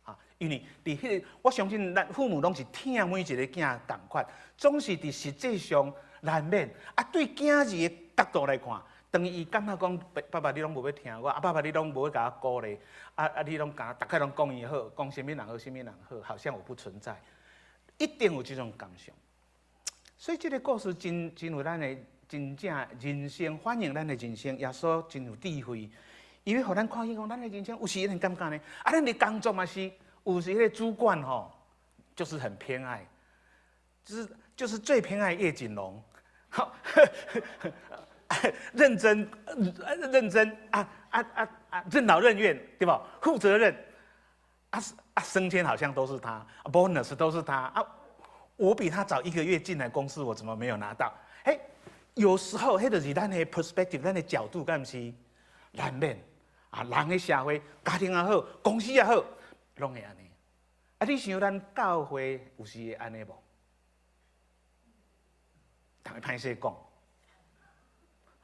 啊，因為佇彼个，我相信咱父母攏是疼每一個囝仝款，總是佇實際上難免啊。對囝兒的角度來看，當伊感覺講爸爸你攏無欲疼我，啊爸爸你攏無欲共我鼓勵，啊啊你攏共逐擺攏講伊好，講啥物人好，啥物人好，好像我不存在，一定有這種感想。所以這个故事真真有咱的真正人生，反映咱的人生。耶穌真有智慧，伊欲予咱看見講，咱的人生有時會感覺呢，啊，咱的工作嘛是，有時彼个主管吼，就是很偏愛，就是最偏愛葉錦龍，好，認真認真啊啊啊啊，任勞任怨，對吧？負責任，啊啊，升遷好像都是他，bonus 都是他啊。我比他早一個月進來公司，我怎麼沒有拿到？嘿，有時候彼就是咱的 perspective，咱的角度，敢毋是難免啊。人的社會，家庭也好，公司也好，攏會按呢。啊，你想咱教會有時會按呢無？逐家歹勢講，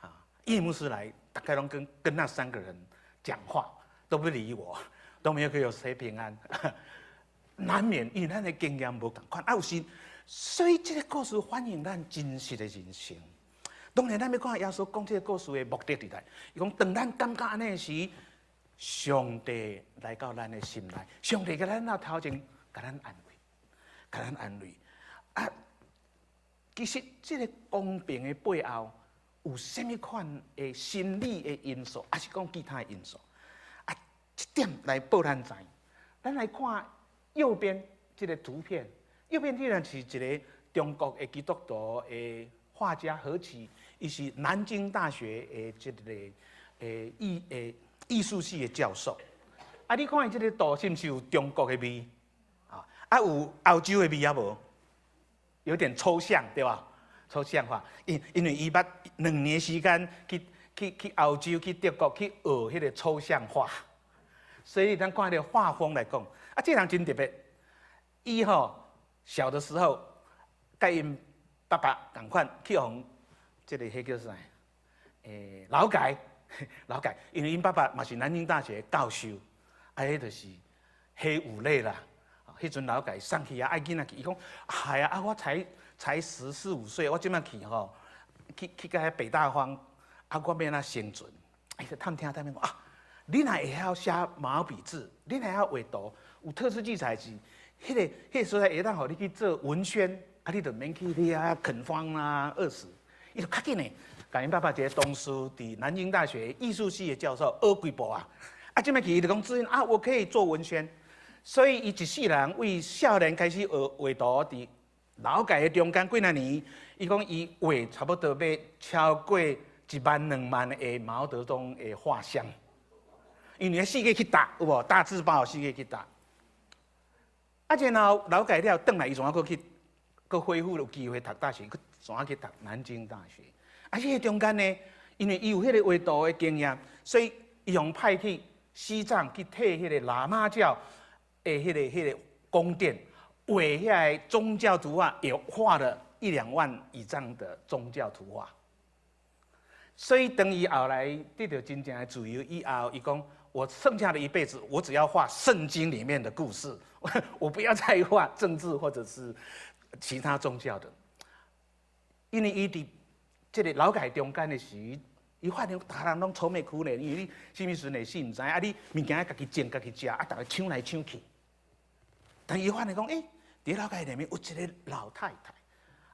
啊，葉牧師來，大概攏跟那三個人講話，都不理我，都沒有給我說平安。難免因為咱的經驗無仝款，啊有時，所以這個故事反映咱真實的人生。當然，咱欲看耶穌講這個故事的目的佇佗，伊講當咱感覺按呢時，上帝來到咱的心內，上帝佇咱的頭前，共咱安慰，共咱安慰。啊，其實這個公平的背後，有啥物款的心理的因素，抑是講其他的因素？啊，這點來報咱知。咱來看右邊這个圖片，右邊這个是一个中國的基督徒的畫家何綺，伊是南京大學的這个藝術系的教授。啊，你看伊這个圖是毋是有中國的味？啊，有歐洲的味抑無？有點抽象，對吧？抽象化，因為伊捌2年時間去歐洲、去德國去學彼个抽象畫，所以咱看彼个畫風來講，啊，這人真特別。伊吼小的時候，佮𪜶爸爸仝款去予這个彼叫啥？勞改，勞改，因為𪜶爸爸嘛是南京大學教授，啊，彼就是黑五類啦。彼陣勞改送去啊，愛囡仔去，伊講，哎呀，啊，我才十四五歲，我這擺去吼，去到遐北大荒，啊，我欲按怎生存？哎，探聽探聽講啊，你若會曉寫毛筆字，你若會曉畫圖，有特殊技才是，彼个所在會當予你去做文宣，啊，你就免去遐墾荒啊，餓死。伊就較緊的，共𪜶爸爸一个同事佇南京大學藝術系的教授學幾步啊，啊，這擺去伊就講自信啊，我可以做文宣。所以伊一世人為少年開始學畫圖，佇勞改的中間幾若年，伊講伊畫差不多欲超過1萬2萬个毛澤東的畫像，因為四界去貼，有無大字報四界去貼。啊，然後勞改了，轉來伊怎啊閣去，閣恢復有機會讀大學，閣怎啊去讀南京大學。啊，彼個中間呢，因為伊有彼個畫圖的經驗，所以伊予派去西藏去替彼個喇嘛教的彼個宮殿畫遐个宗教圖畫，也畫了一兩萬以上的宗教圖畫。所以當伊後來得著真正的自由以後，伊講：我剩下的一輩子，我只要畫聖經裡面的故事，我不要再畫政治或者是其他宗教的。因為伊佇這個勞改中間的時，伊發現逐人攏愁眉苦臉，因為你啥物時陣會死毋知，啊你物件愛家己種、家己食，啊逐家搶來搶去。但伊發現講，欸，佇勞改內面有一個老太太，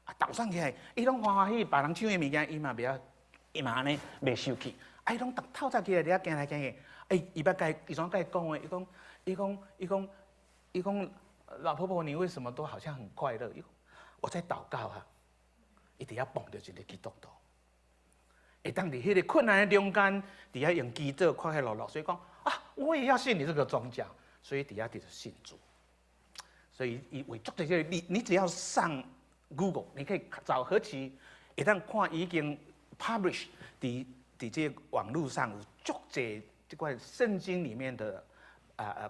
啊，早上起來，伊攏歡歡喜喜，別人搶伊物件，伊嘛袂曉，伊嘛按呢袂生氣。啊，伊攏逐透早起來佇遐行來行去，欸，伊捌共伊怎共伊講話？伊講，伊講，伊講，伊講，老婆婆，你為什麼都好像很快樂？伊講，我在禱告啊。伊佇遐碰著一个基督徒，會當佇彼个困難的中間，佇遐用祈禱快快樂樂，所以講啊，我也要信你這個宗教，所以佇遐佇著信主。所以伊畫足濟這個，你只要上 Google，你可以找何綺，會當看已經 publish 佇這個網路上有足濟這塊聖經裡面的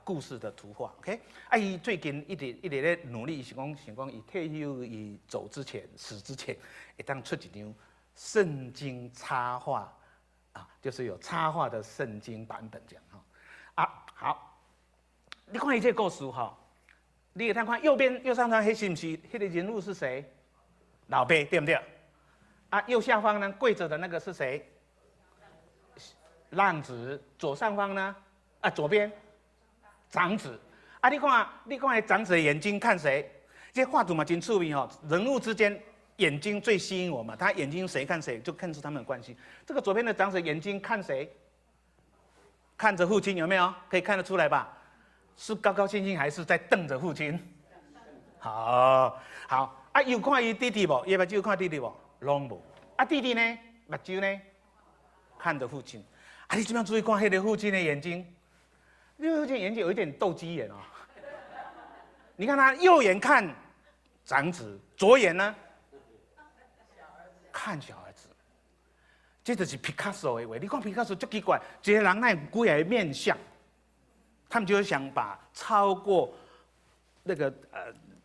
故事的圖畫，OK？啊，伊最近一直一直咧努力，是講想講伊退休伊走之前死之前，會當出一張聖經插畫啊，就是有插畫的聖經版本這樣吼。啊，好，你看伊這個故事吼，你會當看右邊右上方彼是毋是彼个人物是誰？老爸對毋對？啊，右下方呢跪着的那個是誰？浪子。左上方呢？啊，左邊。長子，啊！你看，你看，長子的眼睛看誰？這畫圖嘛真趣味吼，人物之間眼睛最吸引我嘛，他眼睛誰看誰，就看出他們的關係。這個左邊的長子眼睛看誰？看着父親有沒有？可以看得出來吧？是高高興興還是在瞪着父親？好，好啊，有看伊弟弟無？伊目睭有看弟弟無？攏無。啊，弟弟呢？目睭呢？看着父親。啊，你這擺注意看彼个父親的眼睛，那個父親眼睛有一點鬥雞眼哦。你看他右眼看長子，左眼呢看小兒子。這就是畢卡索的畫。你看畢卡索足奇怪，一個人哪有幾个面相？他們就想把超過那個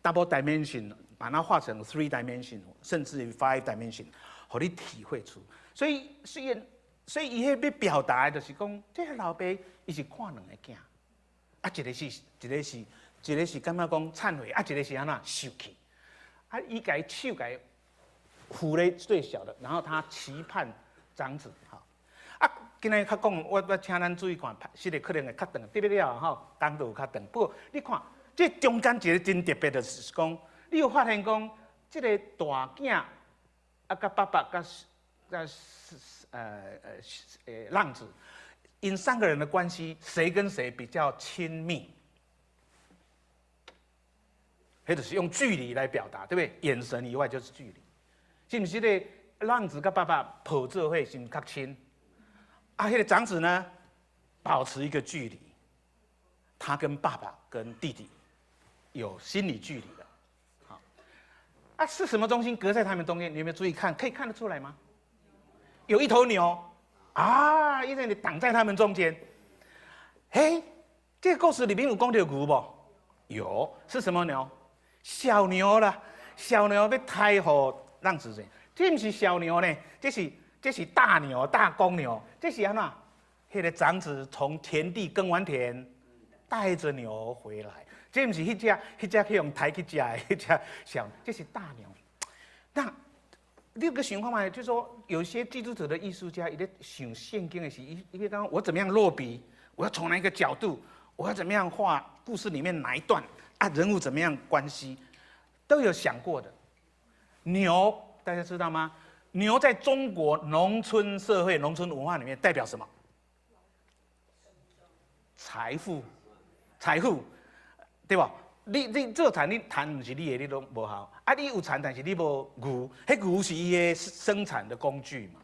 double dimension，把它畫成 three dimension，甚至於 five dimension，予你體會出。所以雖然，所以伊彼欲表達的就是講，這个老爸伊是看兩个囝，啊，一个是感覺講懺悔，啊，一个是按怎受氣，啊，伊共手共扶咧最小的，然後他期盼長子，哈，啊，今日較講，我請咱注意看，時間可能會較長，得不了吼，講都有較長。不過你看，這中間一个真特別的是講，你有發現講，這个大囝啊，佮爸爸佮浪子，𪜶三個人的關係，誰跟誰比較親密？彼就是用距離來表達，對不對？眼神以外就是距離，是毋是？這个浪子佮爸爸抱做伙，是毋較親？啊，彼个長子呢，保持一個距離，他跟爸爸跟弟弟有心理距離的。好，啊，是什麼東西隔在他們中間？你有沒有注意看？可以看得出來嗎？有一頭牛啊，因為你擋在他們中間。嘿，這個故事裡面有講到牛無？有，是什麼牛？小牛啦，小牛欲刣予浪子人，這毋是小牛呢，這是大牛，大公牛，這是按怎？彼个長子從田地耕完田，帶着牛回來，這毋是彼隻去予刣去食的，彼隻小，這是大牛。那你有想看覓，就是說有些基督徒的藝術家，伊咧想聖經的時，伊講我怎麼樣落筆，我要從哪一個角度，我要怎麼樣畫故事裡面哪一段啊，人物怎麼樣關係，都有想過的。牛，大家知道嗎？牛在中國農村社會、農村文化裡面代表什麼？財富，財富，對無？你做田，你田毋是你的，你攏無效。啊，你有田，但是你無牛，彼牛是伊的生產的工具嘛。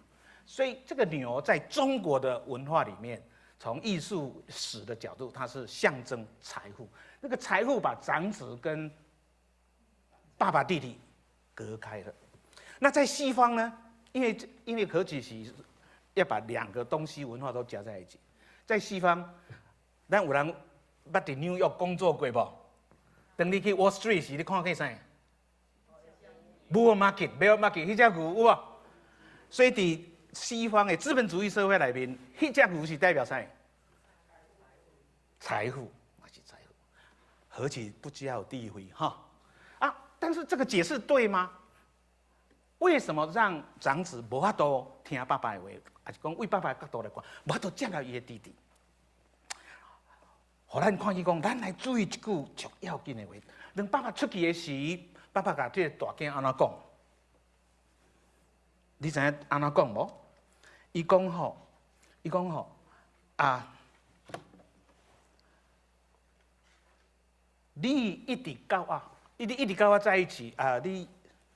所以這個牛在中國的文化裡面，從藝術史的角度，它是象徵財富。那個財富把長子跟爸爸弟弟隔開了。那在西方呢？因為可啟是要把兩個東西文化都加在一起，在西方，咱有人捌佇紐約工作過無？當你去 Wall Street 時，你看見啥？Bull market，bear market，彼隻牛有無？所以佇西方的資本主義社會內面，彼隻牛是代表啥？財富，嘛是財富。何其不只有智慧哈！啊，但是這個解釋對嗎？為什麼讓長子無法度聽爸爸的話？抑是講為爸爸的角度來看，無法度接納伊的弟弟？予咱看見講，咱來注意一句足要緊的話。當爸爸出去的時，爸爸共這個大囝按怎講？你知影按怎講無？伊講吼，啊，你一直佮我，一直佮我在一起啊！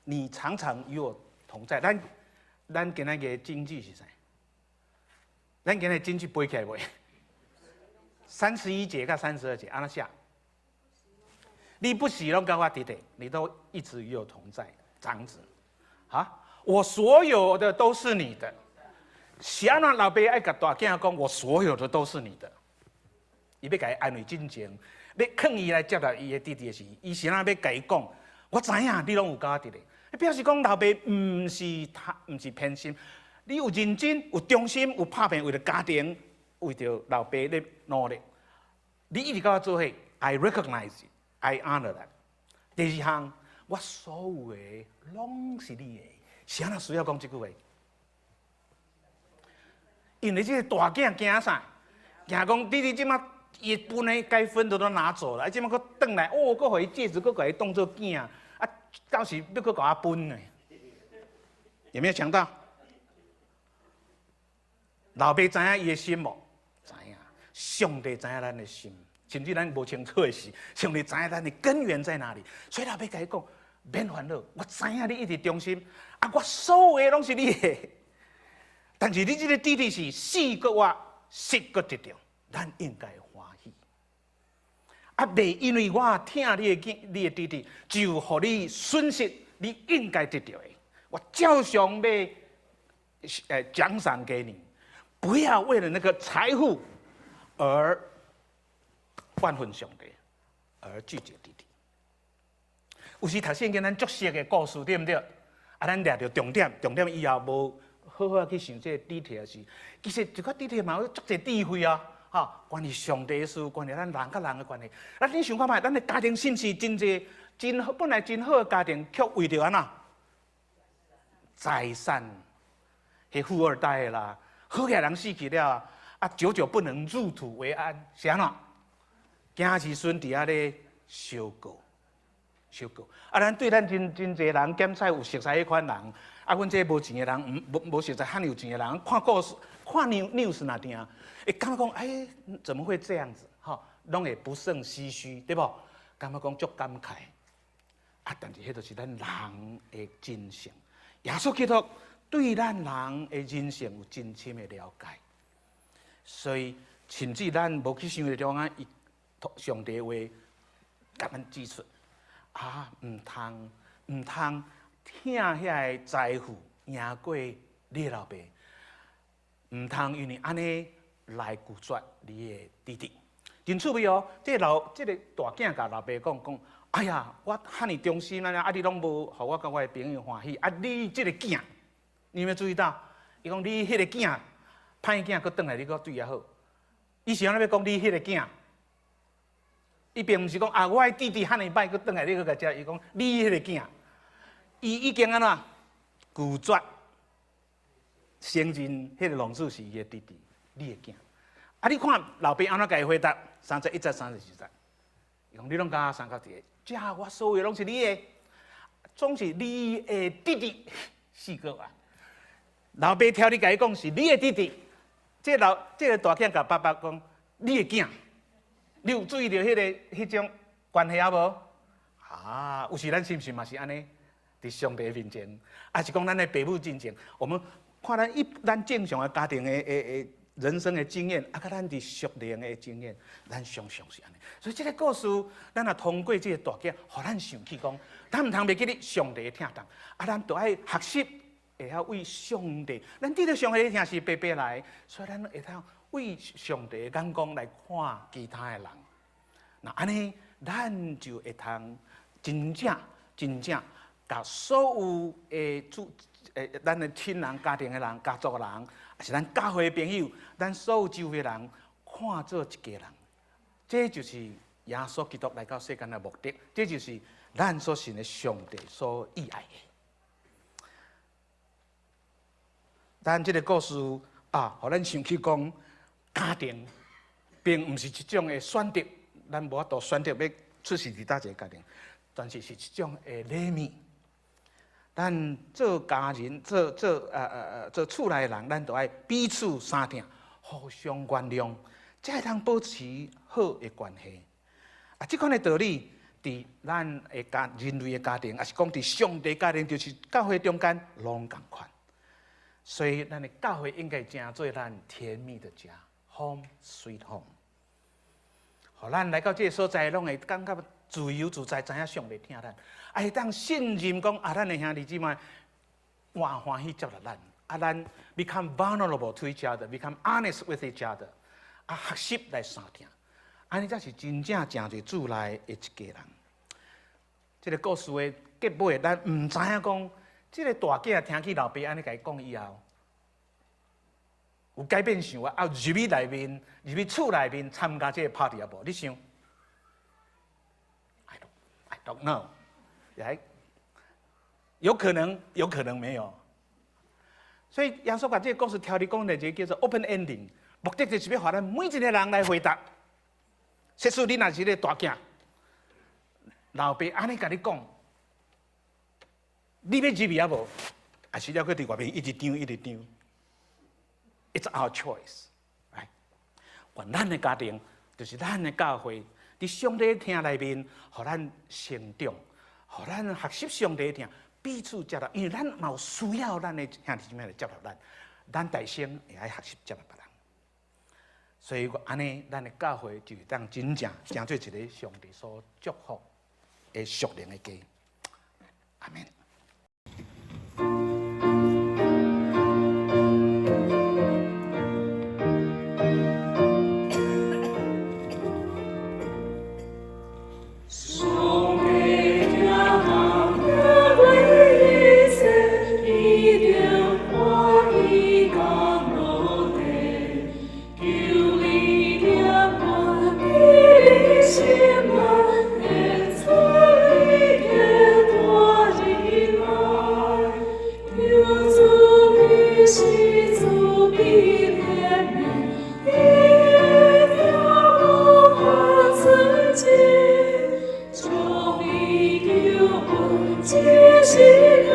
你常常與我同在。咱今仔日金句是啥？咱今日金句背起來未？31節佮32節，按怎寫？你不時攏佮我佇咧，你都一直與我同在，長子。啊，我所有的都是你的。是按怎老爸愛共大囝講，我所有的都是你的。伊欲共伊安慰進前，欲勸伊來接納伊的弟弟的時，伊是按怎欲共伊講？我知影你攏有佮我佇咧，表示講老爸毋是他，毋是偏心。你有認真、有忠心、有拍拚，為著家庭，為著老爸咧努力。你一直佮我做伙，I recognize it, I honor that。第二項，我所有的攏是你的，是按怎需要講這句話？因為這個大囝驚啥？驚講弟弟這馬伊分的該分的都拿走了，啊，這馬閣轉來，哦，閣予伊戒指，閣共伊當做囝，啊，到時欲閣共我分呢？有沒有想到？老爸知影伊的心無？知影，上帝知影咱的心，甚至咱無清楚的時，上帝知影咱的根源在哪裡。所以老爸共伊講，免煩惱，我知影你一直忠心，啊，我所有的攏是你的。但是你這個弟弟是死閣活，失閣得著，咱應該歡喜。啊，袂因為我疼你的你的弟弟，就予你損失你應該得著的。我照常欲獎賞給你，不要為了那個財富而萬分上帝，而拒絕弟弟。有時讀聖經，咱足熟的故事，對毋對？啊，咱掠著重點，重點以後無好好去想這個 detail 時，其實這個 detail 嘛有足濟智慧啊！吼，關於上帝的事，關於咱人佮人的關係。啊，你想看覓？咱的家庭是毋是真濟真好？本來真好的家庭，卻為著按怎財產，彼富二代的啦，好額人死去了，啊，久久不能入土為安，是按怎？囝兒孫佇遐咧相告，相告。啊，咱對咱真真濟人檢採有熟似彼款人，啊，阮這無錢的人，毋無無熟似遐爾有錢的人，看故事、看 news 若定，會感覺講，哎，怎麼會這樣子？吼，攏會不勝唏噓，對無？感覺講足感慨，啊，但是彼就是咱人的真性。耶穌基督對咱人的人性有真深的了解，所以甚至咱無去想的地方，伊上帝話共咱指出，啊，毋通毋通疼遐个財富贏過你的老爸，毋通因為按呢來拒絕你的弟弟。真趣味哦！這個老這個大囝共老爸講講，哎呀，我遐爾忠心啊，啊你攏無予我佮我的朋友歡喜，啊你這個囝，你有無注意到？伊講你彼個囝，歹囝閣轉來，你閣對伊好。伊是按怎欲講你彼個囝？伊並毋是講啊，我的弟弟遐爾歹，閣轉來你閣共食。伊講你彼個囝，伊已經按怎拒絕承認彼個浪子是伊的弟弟，你的囝。啊！你看老爸按怎共伊回答？31節、32節，伊講你攏共我相佮佇咧，這我所有攏是你的，總是你的弟弟四個啊。老爸聽你共伊講是你的弟弟，這個老這個大囝共爸爸講你的囝，你有注意著彼個彼種關係啊無？啊，有時咱是毋是嘛是按呢？佇上帝面前，抑是講咱的爸母進前，我們看咱一咱正常的家庭的的的人生的經驗，啊，佮咱佇屬靈的經驗，咱常常是按呢。所以這個故事，咱若通過這個大囝，予咱想起講，咱毋通袂記得上帝的疼痛，啊，咱著愛學習會曉為上帝，咱得著上帝的疼是白白來，所以咱會當為上帝的眼光來看其他的人。若按呢，咱就會通真正真正共所有的主，咱的親人、家庭的人、家族的人，抑是咱教會的朋友，咱所有周圍人，看做一家人。這就是耶穌基督來到世間的目的，這就是咱所信的上帝所意愛的。咱這個故事啊，予咱想起講，家庭並毋是一種的選擇，咱無法度選擇欲出世佇佗一個家庭，但是是一種的禮物。咱做家人、做做呃呃呃做厝內的人，咱都愛彼此相疼，互相原諒，才會通保持好的關係。啊，這款的道理，佇咱的家人類的家庭，抑是講佇上帝家庭，就是教會中間，攏仝款。所以，咱的教會應該成做咱甜蜜的家，home sweet home。予咱來到這個所在，攏會感覺自由自在，知影上帝疼咱，啊，會當信任講啊，咱的兄弟姊妹換歡喜接納咱，啊，咱 become vulnerable to each other，become honest with each other，啊，學習來相疼，按呢才是真正成做主內的一家人。這個故事的結尾，咱毋知影講，這個大囝聽去老爸按呢共伊講以後，有改變想法，啊，入去內面，入去厝內面參加這個 party 啊無？你想？I don't know，來，有可能，有可能沒有。所以耶穌共這個故事調你講的，這個叫做 open ending，目的就是欲予咱每一個人來回答。設使你若是個大囝，老爸按呢共你講，你欲入去啊無？抑是猶閣佇外面一直張一直張？It's our choice，來，願咱的家庭就是咱的教會，佇上帝的疼內面，予咱成長，予咱學習上帝的疼，彼此接納，因為咱嘛有需要咱的兄弟姊妹來接納咱，咱代先會愛學習接納別人。所以按呢，咱的教會就會當真正成做一个上帝所祝福的屬靈的家。阿們。上帝疼人贏過一切，一定歡喜甘露地，求你憐憫你的心內，顯出你的大仁愛，求主你施慈悲憐憫，你的疼無法盡盡，將你救恩及時光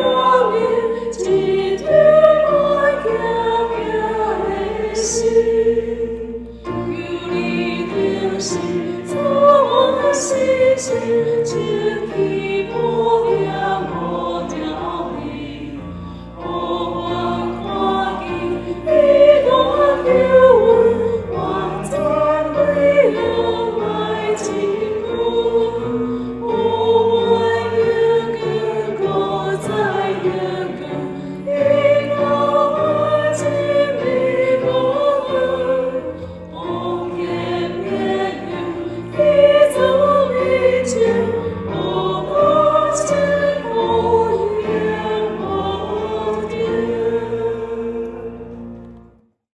明。